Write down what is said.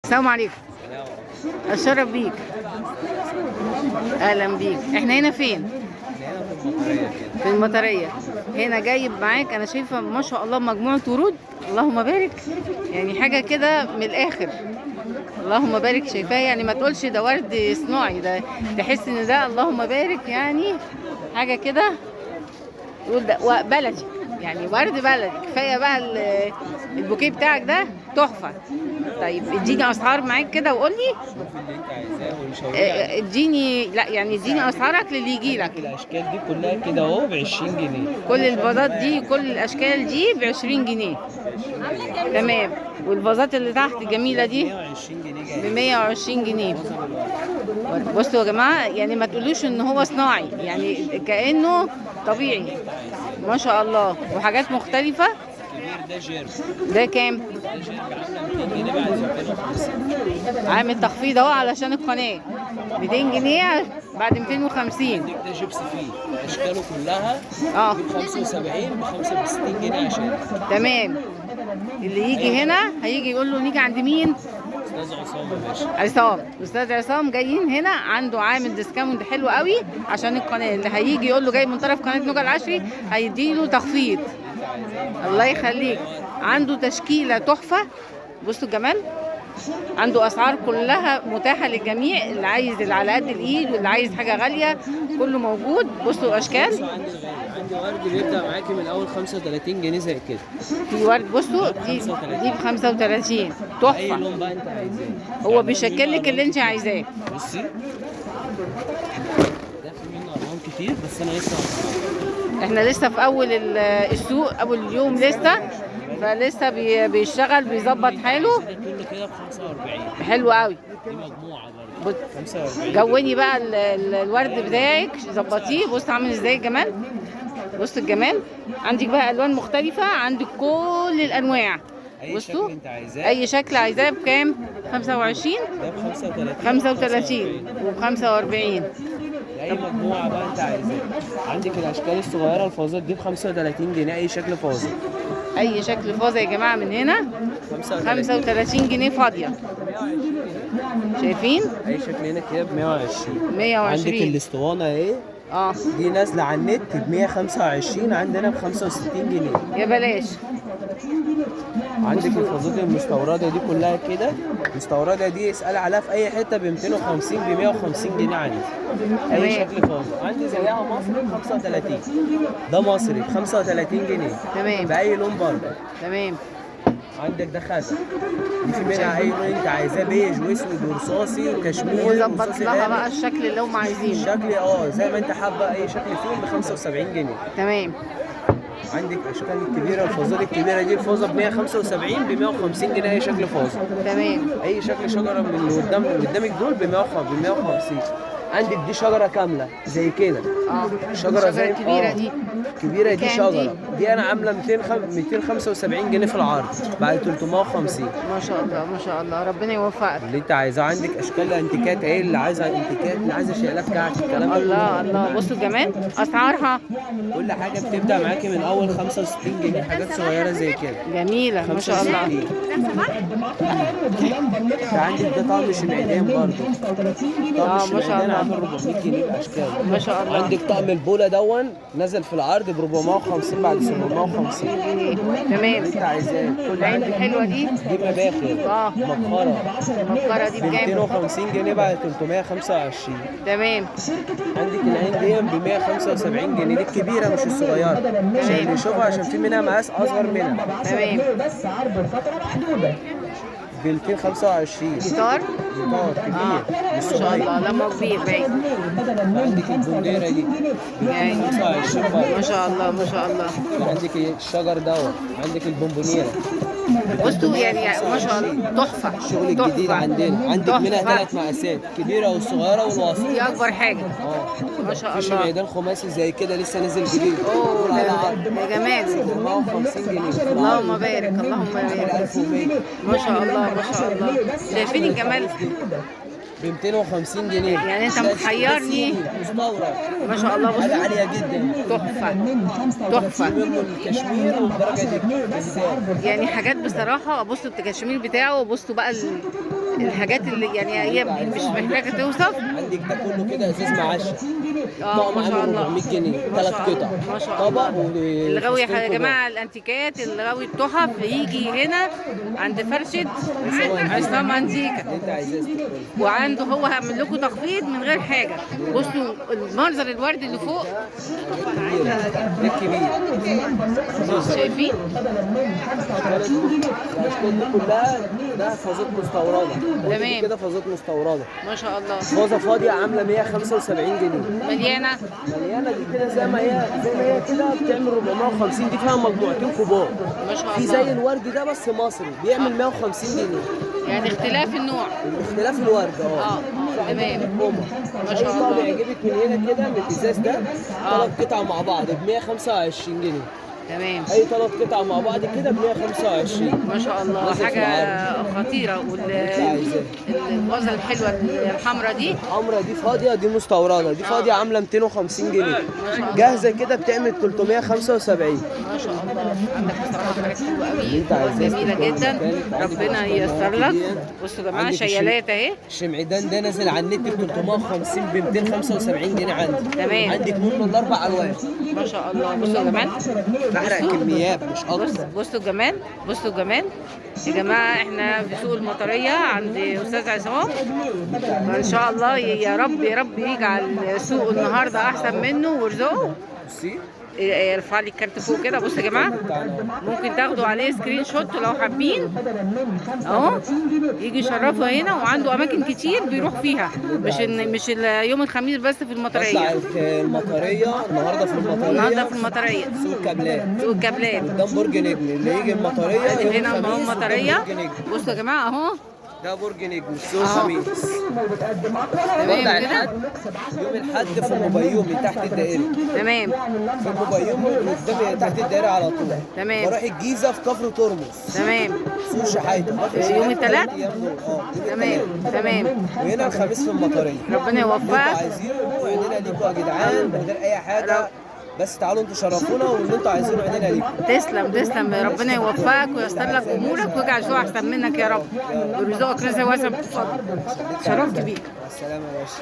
السلام عليكم. اتشرف بيك. اهلا بيك. احنا هنا فين؟ في المطريه. هنا جايب معاك، انا شايفه ما شاء الله مجموعة ورود، اللهم بارك، يعني حاجة كده من الاخر، اللهم بارك. شايفاه يعني ما تقولش ده ورد صناعي، ده تحس ان ده اللهم بارك، يعني حاجة كده تقول ده بلدي، يعني ورد بلدي. كفاية بقى البوكيه بتاعك ده تحفة. طيب اديني اسعار معاك كده وقول لي. شوف اللي انت عايزاه ونشاور. اديني، لا يعني اديني اسعارك للي يجي لك. الاشكال دي كلها كده اهو ب 20 جنيه. كل الفازات دي، كل الاشكال دي ب 20 جنيه. تمام. والفازات اللي تحت الجميلة دي 120 جنيه. ب 120 جنيه. بصوا يا جماعة، يعني ما تقولوش ان هو صناعي، يعني كانه طبيعي ما شاء الله، وحاجات مختلفة. الكبير ده جيرب. ده كام؟ ده جيرب عامله 200 جنيه بعد 250. عامل تخفيض اهو علشان القناة، 200 جنيه بعد 250. عندك ده جبس فيه اشكاله كلها. ب 75 ب 65 جنيه عشان. تمام. اللي يجي هنا هيجي يقول له نيجي عند مين؟ استاذ عصام يا باشا. عصام، استاذ عصام جايين هنا، عنده عامل discount حلو قوي عشان القناة. اللي هيجي يقول له جاي من طرف قناة نوجا العشري هيديله تخفيض. الله يخليك. عنده تشكيله تحفة، بصوا الجمال. عنده اسعار كلها متاحة للجميع، اللي عايز اللي على قد الايد واللي عايز حاجة غالية كله موجود. بصوا الاشكال. عندي ورد بيبدا معاكي من اول 35 جنيه زي كده. في ورد بصوا دي ب 35 تحفة. اي لون بقى انت عايزاه، هو بيشكل لك اللي انت عايزاه. بصي ده في منه الوان كتير، بس انا لسه احنا لسه في اول السوق، اول يوم لسه، فلسه بيشتغل بيظبط حاله. ده كله كده ب 45. حلو قوي. دي مجموعة برضه 45. جوني بقى الورد بتاعك، ظبطيه. بص عامل ازاي الجمال، بص الجمال. عندك بقى الوان مختلفة، عندك كل الانواع. بصوا اي شكل انت عايزاه، اي شكل عايزاه. بكام؟ 25. ده ب 35. 35 وب 45. اي مجموعة بقى انت عايزاها. عندك الاشكال الصغيرة الفازات دي ب 35 جنيه. اي شكل فازة، اي شكل فازة يا جماعة من هنا 35 جنيه فاضية. شايفين؟ اي شكل هنا كده ب 120. 120. عندك الاسطوانة اهي، دي نازله على النت ب 125، عندنا ب 65 جنيه. يا بلاش. عندك الفازات المستورده دي كلها كده، المستورده دي اسال عليها في اي حتة ب 250 ب 150 جنيه. عندي اي شكل فازة. عندي زيها مصري ب 35، ده مصري ب 35 جنيه. تمام. باي لون برضه. تمام. عندك ده خزف، دي في منها اي لون انت عايزاه، بيج واسود ورصاصي وكشمير. وظبط لها بقى الشكل اللي هم عايزينه. الشكل زي ما انت حابة، اي شكل فيهم ب 75 جنيه. تمام. عندك اشكال الكبيرة، الفازات الكبيرة دي الفازة ب 175 ب 150 جنيه. اي شكل فازة. تمام. اي شكل شجرة من اللي قدامك دول ب 150. عندك دي شجرة كاملة زي كده. شجرة زي كبيرة دي. كبيرة دي شجرة دي انا عامله 275 جنيه في العرض بعد 350. ما شاء الله ما شاء الله، ربنا يوفقك. اللي انت عايزاه. عندك اشكال انتيكات اهي، اللي عايزه انتيكات، اللي عايزه شقلات كعك، الكلام ده. الله الله. بصوا الجمال، اسعارها كل حاجة بتبدا معاكي من اول 65 جنيه، حاجات صغيرة زي كده جميلة ما شاء الله. انت عندك ده طقم شمعدان برضه. طقم ما شاء الله عامل 400 جنيه باشكاله ما شاء الله. عندك طقم البوله دون نزل في العرض ب 450 بعد 750 جنيه. تمام. انت عايزاه. العين الحلوة دي دي مباخر. مبخره. المبخره دي بكام؟ 250 جنيه بعد 325. تمام. عندك العين دي ب 175 جنيه، دي الكبيرة مش الصغيرة، عشان اللي يشوفها، عشان في منها مقاس اصغر منها. تمام. بس عرض الفترة محدودة. ب 225. جيتار. جيتار كبير ما شاء الله، لما كبير باين. عندك البنديره دي يعني 25 برضه. ما شاء الله ما شاء الله. عندك الشجر دوت، عندك البونبونيره. بصوا يعني ما شاء الله تحفة. الشغل الجديد عندنا. عندك منها 3 مقاسات، كبيرة والصغيرة والوسط. دي اكبر حاجة. ما شاء الله. في شمعدان خماسي زي كده لسه نازل جديد. اوه ده جمال. 450 جنيه. اللهم بارك اللهم بارك. ما شاء الله ما شاء الله. شايفين الجمال؟ ب 250 جنيه. يعني انت محيرني. مستورد ما شاء الله. بصوا حاجة عالية جدا، تحفة تحفة. منه الكشمير والدرجة دي يعني حاجات بصراحة. بصوا الكشمير بتاعه، بصوا بقى الحاجات اللي يعني هي مش محتاجه توصف. عندك ده كله كده ازاز معشق. ما شاء الله، 400 جنيه 3 قطع، ما شاء طبق. الله. اللي غاوي يا جماعة الانتيكات، اللي غاوي التحف، يجي هنا عند فرشه عصام انتيكا. اللي انت عايزاه. وعنده هو هعمل لكم تخفيض من غير حاجة. بصوا المنظر الورد اللي فوق ده الكبير، شايفين؟ الاشكال دي كلها ده فازات مستورده. تمام. كده فازات مستورده. ما شاء الله. فازة فاضية عامله 175 جنيه. مليانة مليانة دي كده زي ما هي، زي ما هي كده بتعمل 450. دي فيها مجموعتين كبار. ما شاء في الله. زي الورد ده بس مصري بيعمل 150 جنيه. يعني اختلاف النوع. اختلاف الورد. تمام. ما شاء الله. بيعجبك من هنا كده من الازاز ده 3 قطع مع بعض ب 125 جنيه. تمام. اي 3 قطع مع بعض كده ب 125. ما شاء الله، حاجة خطيرة. والفازه الحلوة الحمراء دي، الحمراء دي فاضية، دي مستورده، دي فاضية عامله 250 جنيه. جاهزة كده بتعمل 375. ما شاء الله. عندك بصراحة حاجات حلوة قوي، انت عايزاه. جميلة جدا، ربنا ييسر لك. بصوا يا جماعة شيالات اهي. الشمعدان ده نازل على النت ب 350، ب 275 جنيه عندي. تمام. عندك منه الاربع الوان. ما شاء الله. بصوا يا جماعة، بحرق كميات مش اكتر. بصوا الجمال، بصوا الجمال يا جماعة. احنا في سوق المطريه عند استاذ عصام، فان شاء الله يا رب يا رب يجعل سوق النهارده احسن منه ويرزقه. بصي ارفع لي الكارت فوق كده. بصوا يا جماعة، ممكن تاخدوا عليه screenshot لو حابين اهو، يجي يشرفوا هنا. وعنده اماكن كتير بيروح فيها، مش يوم الخميس بس في المطريه. بطلع المطريه النهارده في المطريه، النهارده في المطريه سوق الكابلات، سوق الكابلات قدام برج نجم. اللي يجي المطريه هنا اهو المطريه. بصوا يا جماعة اهو، ده برج نجم سوق الخميس. تمام كده. يوم الحد في ام بيومي تحت الدائري. تمام. في ام بيومي قدام تحت الدائري على طول. تمام. بروح الجيزة في كفر ترمس. تمام. سوق شحاته يوم الثلاث. تمام تمام. وهنا الخميس في المطريه. ربنا يوفقك. عايزينه عندنا ليكوا يا جدعان من غير اي حاجة، بس تعالوا انتوا شرفونا واللي انتوا عايزينه عندنا ليكم. تسلم تسلم، ربنا يوفقك ويسر لك امورك ويجعل سوق احسن منك يا رب، ويرزقك رزق واسع. اتفضل، شرفت بيك. مع السلامة يا باشا.